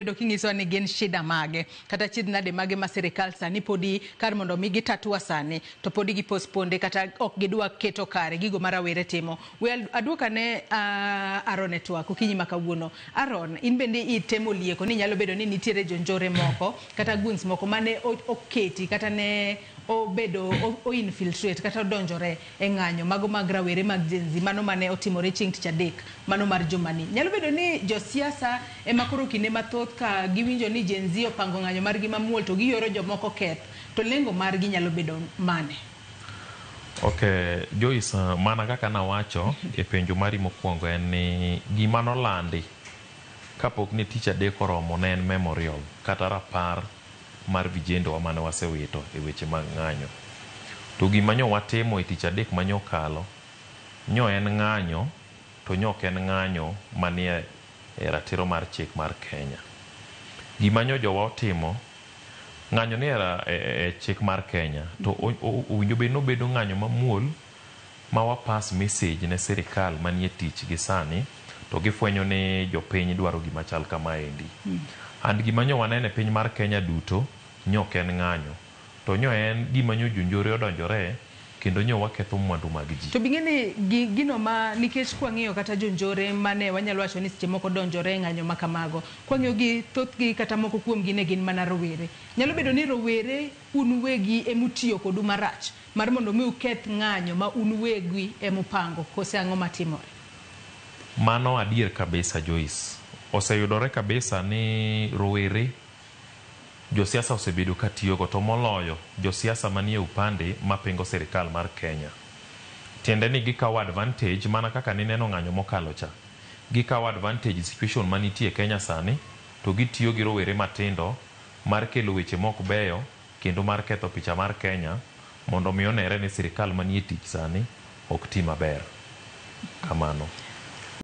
Bedo kinyisowa ni gin shida mage kata chiedh nade mage ma sirikal sani podi kar mondo mi gitatua sani to podi gipostponde kata ok gidwa keto kare gigo ma rawere timo. We aduokane Aaron e twak okinyi ma kawuono. Aaron, in bende itemo lieko ni nyalo bedo ni nitiere jonjore moko kata goons moko mane oketi kata ne obedo o infiltrate kata odonjore e ng'anyo mago mag rawere mag Gen Z mano mane otimore chieng' tich adek mano mar jumani. Nyalo bedo ni josiasa ema koro kinde mathoth ka giwinjo ni Gen Z opango ng'anyo margi mamuol to gioro jomoko keth to lengo margi nyalo bedo mane? Ok, Joyce, mana kaka nawacho e penjo mari mokwongo en ni gima nolandi kapok ne tich adek oromo ne en memorial kata rapar mar vijendewa mane wasewito e weche mag ng'anyo. To gima nyo watimo e tich adek manyokalo, nyo en ng'anyo to nyo ok en ng'anyo manie e ratiro mar chik mar Kenya. Gima nyo jowa otimo, ng'anyo nie e chik mar Kenya to owinjo bed ni obedo ng'anyo mamuol ma wa pass message ne sirikal manie tich gi sani to gifwenyo ni jopiny dwaro gima chal kamaendi. And gima nyo waneno e piny mar Kenya duto nyo ok en ng'anyo to nyo en gima nyo jonjore odonjore kendo nyo waketho mwandu mag ji. To bing'e ni gino ma nikech kwang'iyo kata jonjore mane wanyalo wacho ni seche moko donjore e ng'anyo ma kamago, kwang'iyo gi thothgi kata moko kuomgi ne gin mana rowere. Nyalo bedo ni rowere un uwegi emutiyo kodu marach mar mondo mi uketh ng'anyo ma un uwegi emupango kose ang'o matimore? Mano adier kabisa Joyce. Oseyudore kabisa ni rowere josiasa osebedo ka tiyogo to moloyo josiasa manie upande mapingo sirikal mar Kenya. Tiende ni gikawo advantage mana kaka nineno ng'anyo mokalo cha. Gikawo advantage situation manitie Kenya sani to gitiyo gi rowere matindo mar kelo weche mok beyo kendo mar ketho picha mar Kenya mondo mi onere ni sirikal manie tich sani ok ti maber. Kamano.